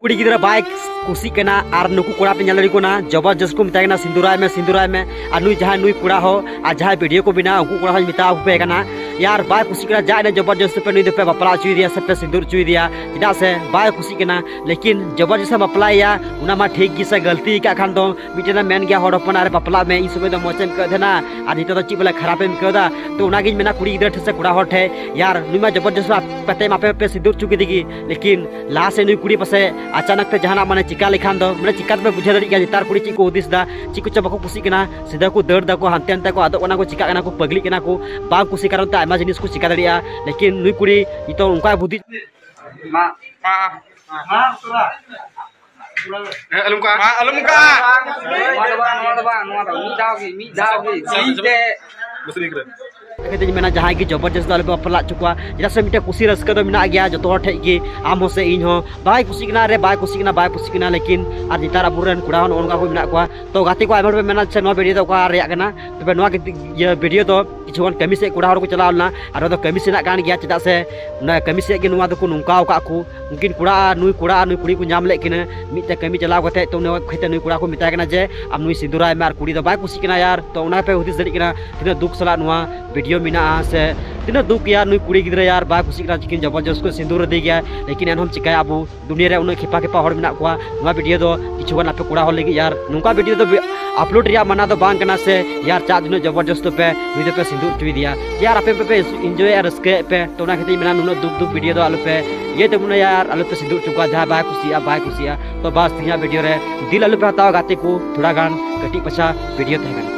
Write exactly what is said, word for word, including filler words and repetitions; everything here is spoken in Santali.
ᱠᱩᱲᱤ ᱜᱤᱫᱽᱨᱟᱹ ᱵᱟᱭ ᱠᱩᱥᱤᱜ ᱠᱟᱱᱟ ᱟᱨ ᱱᱩᱠᱩ ᱠᱚᱲᱟ ᱯᱮ ᱧᱮᱞ ᱫᱟᱲᱮ ᱠᱚ ᱠᱟᱱᱟ, ᱡᱚᱵᱚᱨᱡᱚᱥ ᱠᱚ ᱢᱮᱛᱟᱭ ᱠᱟᱱᱟ, "ᱥᱤᱸᱫᱩᱨᱟᱭ ᱢᱮ, ᱥᱤᱸᱫᱩᱨᱟᱭ ᱢᱮ", ᱟᱨ ᱱᱩᱭ ᱡᱟᱦᱟᱸᱭ ᱱᱩᱭ ᱠᱚᱲᱟ ᱦᱚᱸ ᱟᱨ ᱡᱟᱦᱟᱸᱭ ᱵᱷᱤᱰᱤᱭᱳ ᱠᱚ ᱵᱮᱱᱟᱣ, ᱩᱱᱠᱩ ᱠᱚᱲᱟ ᱦᱚᱸᱧ ᱢᱮᱛᱟ ᱟᱠᱚ ᱯᱮ ᱠᱟᱱᱟ, ᱭᱟᱨ ᱵᱟᱭ ᱠᱩᱥᱤᱜ ᱠᱟᱱᱟ, ᱡᱟ ᱤᱱᱟᱹ ᱡᱚᱵᱚᱨᱡᱚᱥ ᱯᱮ ᱱᱩᱭ ᱫᱚᱯᱮ ᱵᱟᱯᱞᱟ ᱦᱚᱪᱚᱭᱮᱫᱮᱭᱟ ᱥᱮ ᱯᱮ ᱥᱤᱸᱫᱩᱨ ᱦᱚᱪᱚᱭᱮᱫᱮᱭᱟ, ᱪᱮᱫᱟᱜ ᱥᱮ ᱵᱟᱭ ᱠᱩᱥᱤᱜ ᱠᱟᱱᱟ᱾ ᱞᱮᱠᱤᱱ ᱡᱚᱵᱚᱨᱡᱚᱥ ᱮᱢ ᱵᱟᱯᱞᱟᱭᱮᱭᱟ, ᱚᱱᱟ ᱢᱟ ᱴᱷᱤᱠ ᱜᱮ, ᱥᱮ ᱜᱟᱹᱞᱛᱤ ᱟᱠᱟᱫ ᱠᱷᱟᱱ ᱫᱚ ᱢᱤᱫᱴᱮᱱ ᱮᱢ ᱢᱮᱱ ᱜᱮᱭᱟ, "ᱦᱚᱲ ᱦᱚᱯᱚᱱ, ᱟᱨᱮ ᱵᱟᱯᱞᱟᱜ ᱢᱮ, ᱤᱧ ᱥᱚᱢᱚᱭ ᱫᱚ ᱢᱚᱡᱽ ᱮᱢ ᱟᱹᱭᱠᱟᱹᱣ ᱛᱟᱦᱮᱱᱟ, ᱟᱨ ᱱᱤᱛᱚᱜ ᱫᱚ ᱪᱮᱫ ᱵᱚᱞᱮ ᱠᱷᱟᱨᱟᱯ ᱮᱢ ᱟᱹᱭᱠᱟᱹᱣ ᱮᱫᱟ?" ᱛᱚ ᱚᱱᱟᱜᱤᱧ ᱢᱮᱱᱟ ᱠᱩᱲᱤ ᱜᱤᱫᱽᱨᱟᱹ ᱴᱷᱮᱱ ᱥᱮ ᱠᱚᱲᱟ ᱦᱚᱲ ᱴᱷᱮᱱ, ᱭᱟᱨ ᱱᱩᱭ ᱢᱟ ᱡᱚᱵᱚᱨᱡᱚᱥ ᱠᱟᱛᱮ ᱢᱟᱯᱮ ᱯᱮ ᱥᱤᱸᱫᱩᱨ ᱦᱚᱪᱚ ᱠᱮᱫᱮ ᱜᱮ, ᱞᱮᱠᱤᱱ ᱞᱟᱦᱟ ᱥᱮᱫ ᱱᱩᱭ ᱠᱩᱲᱤ ᱯᱟᱥᱮ ᱟᱪᱟᱱᱚᱠ ᱛᱮ ᱡᱟᱦᱟᱱᱟᱜ ᱢᱟᱱᱮ ᱪᱤᱠᱟ ᱞᱮᱠᱷᱟᱱ ᱫᱚ, ᱢᱟᱱᱮ ᱪᱤᱠᱟ ᱛᱮᱯᱮ ᱵᱩᱡᱷᱟᱹᱣ ᱫᱟᱲᱮᱭᱟᱜ ᱜᱮᱭᱟ ᱱᱮᱛᱟᱨ ᱠᱩᱲᱤ ᱪᱮᱫ ᱠᱚ ᱦᱩᱫᱤᱥ ᱮᱫᱟ, ᱪᱮᱫ ᱠᱚᱪᱚ ᱵᱟᱠᱚ ᱠᱩᱥᱤᱜ ᱠᱟᱱᱟ, ᱥᱤᱫᱷᱟᱹ ᱠᱚ ᱫᱟᱹᱲ ᱫᱟᱠᱚ, ᱦᱟᱱᱛᱮ ᱱᱟᱛᱮ ᱠᱚ ᱟᱫᱚᱜ ᱠᱟᱱᱟ ᱠᱚ, ᱪᱤᱠᱟᱜ ᱠᱟᱱᱟ ᱠᱚ, ᱯᱟᱹᱜᱽᱞᱤᱜ ᱠᱟᱱᱟ ᱠᱚ, ᱵᱟᱝ ᱠᱩᱥᱤ ᱠᱟᱨᱚᱱ ᱛᱮ ᱟᱭᱢᱟ ᱡᱤᱱᱤᱥ ᱠᱚ ᱪᱤᱠᱟ ᱫᱟᱲᱮᱭᱟᱜᱼᱟ᱾ ᱞᱮᱠᱤᱱ ᱱᱩᱭ ᱠᱩᱲᱤ ᱱᱤᱛᱚᱜ ᱚᱱᱠᱟᱭ ᱵᱩᱫᱷᱤ ᱢᱟ, ᱢᱟ᱾ ᱦᱮᱸ, ᱟᱞᱚᱢ ᱠᱟ᱾ ᱢᱟ, ᱟᱞᱚᱢ ᱠᱟ᱾ ᱱᱚᱣᱟ ᱫᱚ ᱵᱟᱝ, ᱱᱚᱣᱟ ᱫᱚ ᱵᱟᱝ, ᱱᱚᱣᱟ ᱫᱚ ᱵᱟᱝ, ᱱᱚᱣᱟ ᱫᱚ ᱢᱤᱫ ᱫᱷᱟᱣ ᱜᱮ, ᱢᱤᱫ ᱫᱷᱟᱣ ᱜᱮ, ᱡᱤᱣᱤ ᱛᱮ᱾ ᱠᱟᱛᱷᱟᱧ ᱢᱮᱱᱟ, ᱡᱟᱦᱟᱸᱭ ᱜᱮ ᱡᱚᱵᱚᱨᱡᱚᱥ ᱫᱚ ᱟᱞᱚᱯᱮ ᱵᱟᱯᱞᱟ ᱦᱚᱪᱚ ᱠᱚᱣᱟ, ᱪᱮᱫᱟᱜ ᱥᱮ ᱢᱤᱫᱴᱮᱱ ᱠᱩᱥᱤ ᱨᱟᱹᱥᱠᱟᱹ ᱫᱚ ᱢᱮᱱᱟᱜ ᱜᱮᱭᱟ ᱡᱚᱛᱚ ᱦᱚᱲ ᱴᱷᱮᱡ ᱜᱮ, ᱟᱢ ᱦᱚᱸ ᱥᱮ ᱤᱧ ᱦᱚᱸ᱾ ᱵᱟᱭ ᱠᱩᱥᱤᱜ ᱠᱟᱱᱟ ᱨᱮ, ᱵᱟᱭ ᱠᱩᱥᱤᱜ ᱠᱟᱱᱟ, ᱵᱟᱭ ᱠᱩᱥᱤᱜ ᱠᱟᱱᱟ, ᱞᱮᱠᱤᱱ ᱟᱨ ᱱᱮᱛᱟᱨ ᱟᱵᱚᱨᱮᱱ ᱠᱚᱲᱟ ᱦᱚᱸ ᱱᱚᱜᱼᱚ ᱱᱚᱝᱠᱟ ᱠᱚ ᱢᱮᱱᱟᱜ ᱠᱚᱣᱟ᱾ ᱛᱚ ᱜᱟᱛᱮ ᱠᱚ ᱟᱭᱢᱟ ᱦᱚᱲ ᱯᱮ ᱢᱮᱱᱟ, "ᱟᱪᱪᱷᱟ, ᱱᱚᱣᱟ ᱵᱷᱤᱰᱤᱭᱳ ᱫᱚ ᱚᱠᱟ ᱨᱮᱭᱟᱜ ᱠᱟᱱᱟ?" ᱛᱚᱵᱮ ᱱᱚᱣᱟ ᱜᱮ, ᱤᱭᱟᱹ ᱵᱷᱤᱰᱤᱭᱳ ᱫᱚ ᱠᱤᱪᱷᱩ ᱜᱟᱱ ᱠᱟᱹᱢᱤ ᱥᱮᱫ ᱠᱚᱲᱟ ᱦᱚᱲ ᱠᱚ ᱪᱟᱞᱟᱣ ᱞᱮᱱᱟ, ᱟᱨ ᱱᱚᱣᱟ ᱫᱚ ᱠᱟᱹᱢᱤ ᱥᱮᱱᱟᱜ ᱠᱟᱱ ᱜᱮᱭᱟ, ᱪᱮᱫᱟᱜ ᱥᱮ ᱚᱱᱟ ᱠᱟᱹᱢᱤ ᱥᱮᱫ ᱜᱮ ᱱᱚᱣᱟ ᱫᱚᱠᱚ ᱱᱚᱝᱠᱟ ᱟᱠᱟᱫ ᱠᱚ᱾ ᱩᱱᱠᱤᱱ ᱠᱚᱲᱟ ᱟᱨ ᱱᱩᱭ ᱠᱚᱲᱟ ᱟᱨ ᱱᱩᱭ ᱠᱩᱲᱤ ᱠᱚ ᱧᱟᱢ ᱞᱮᱫ ᱠᱤᱱᱟ ᱢᱤᱫᱴᱮᱱ ᱠᱟᱹᱢᱤ ᱪᱟᱞᱟᱣ ᱠᱟᱛᱮ, ᱛᱚ ᱩᱱᱤ ᱠᱷᱟᱹᱛᱤᱨ ᱱᱩᱭ ᱠᱚᱲᱟ ᱠᱚ ᱢᱮᱛᱟᱭ ᱠᱟᱱᱟ ᱡᱮ, "ᱟᱢ ᱱᱩᱭ ᱥᱤᱸᱫᱩᱨᱟᱭ ᱢᱮ", ᱟᱨ ᱠᱩᱲᱤ ᱫᱚ ᱵᱟᱭ ᱠᱩᱥᱤᱜ ᱠᱟᱱᱟ ᱭᱟᱨ᱾ ᱛᱚ ᱚᱱᱟ ᱯᱮ ᱦᱩᱫᱤᱥ ᱫᱟᱲᱮᱭᱟᱜ ᱠᱟᱱᱟ ᱛᱤᱱᱟᱹᱜ ᱫᱩᱠ ᱥᱟᱞᱟᱜ ᱱᱚᱣᱟ ᱵᱷᱤᱰᱤᱭᱳ ᱢᱮᱱᱟᱜᱼᱟ, ᱥᱮ ᱛᱤᱱᱟᱹᱜ ᱫᱩᱠ ᱭᱟᱨ, ᱱᱩᱭ ᱠᱩᱲᱤ ᱜᱤᱫᱽᱨᱟᱹ ᱭᱟᱨ ᱵᱟᱭ ᱠᱩᱥᱤᱜ ᱠᱟᱱᱟ, ᱪᱤᱠᱤᱱ ᱡᱚᱵᱚᱨᱡᱚᱥ ᱠᱚ ᱥᱤᱸᱫᱩᱨ ᱟᱫᱮ ᱜᱮᱭᱟ, ᱞᱮᱠᱤᱱ ᱮᱱᱦᱚᱸ ᱪᱤᱠᱟᱭᱟ ᱟᱵᱚ ᱫᱩᱱᱤᱭᱟᱹ ᱨᱮ ᱩᱱᱟᱹᱜ ᱠᱷᱮᱯᱟ ᱠᱷᱮᱯᱟ ᱦᱚᱲ ᱢᱮᱱᱟᱜ ᱠᱚᱣᱟ᱾ ᱱᱚᱣᱟ ᱵᱷᱤᱰᱤᱭᱳ ᱫᱚ ᱠᱤᱪᱷᱩ ᱜᱟᱱ ᱟᱯᱮ ᱠᱚᱲᱟ ᱦᱚᱲ ᱞᱟᱹᱜᱤᱫ ᱭᱟᱨ, ᱱᱚᱝᱠᱟ ᱵᱷᱤᱰᱤᱭᱳ ᱫᱚ ᱟᱯᱞᱳᱰ ᱨᱮᱭᱟᱜ ᱢᱟᱱᱟ ᱫᱚ ᱵᱟᱝ ᱠᱟᱱᱟ ᱥᱮ ᱭᱟᱨ, ᱪᱟᱜ ᱫᱤᱱᱟᱹᱜ ᱡᱚᱵᱚᱨᱡᱚᱥᱛ ᱯᱮ ᱱᱩᱭ ᱫᱚᱯᱮ ᱥᱤᱸᱫᱩᱨ ᱦᱚᱪᱚᱭᱮᱫᱮᱭᱟ᱾ ᱭᱟᱨ ᱟᱯᱮ ᱯᱮ ᱤᱱᱡᱚᱭᱮᱫᱼᱟ, ᱨᱟᱹᱥᱠᱟᱹᱭᱮᱫ ᱯᱮ, ᱛᱚ ᱚᱱᱟ ᱠᱷᱟᱹᱛᱤᱨ ᱤᱧ ᱢᱮᱱᱟ ᱱᱩᱱᱟᱹᱜ ᱫᱩᱠ ᱫᱩᱠ ᱵᱷᱤᱰᱤᱭᱳ ᱫᱚ ᱟᱞᱚᱯᱮ ᱤᱭᱟᱹᱭ ᱛᱟᱵᱚᱱᱟ ᱭᱟᱨ, ᱟᱞᱚᱯᱮ ᱥᱤᱸᱫᱩᱨ ᱦᱚᱪᱚ ᱠᱚᱣᱟ ᱡᱟᱦᱟᱸᱭ ᱵᱟᱭ ᱠᱩᱥᱤᱭᱟᱜᱼᱟ, ᱵᱟᱭ ᱠᱩᱥᱤᱭᱟᱜᱼᱟ᱾ ᱛᱚ ᱵᱟᱥ ᱛᱮᱦᱮᱧᱟᱜ ᱵᱷᱤᱰᱤᱭᱳ ᱨᱮ ᱫᱤᱞ ᱟᱞᱚᱯᱮ ᱦᱟᱛᱟᱣᱟ ᱜᱟᱛᱮ ᱠᱚ, ᱛᱷᱚᱲᱟ ᱜᱟᱱ ᱠᱟᱹᱴᱤᱡ ᱢᱟᱪᱷᱟ ᱵᱷᱤᱰᱤᱭᱳ ᱛᱟᱦᱮᱸ ᱠᱟᱱᱟ᱾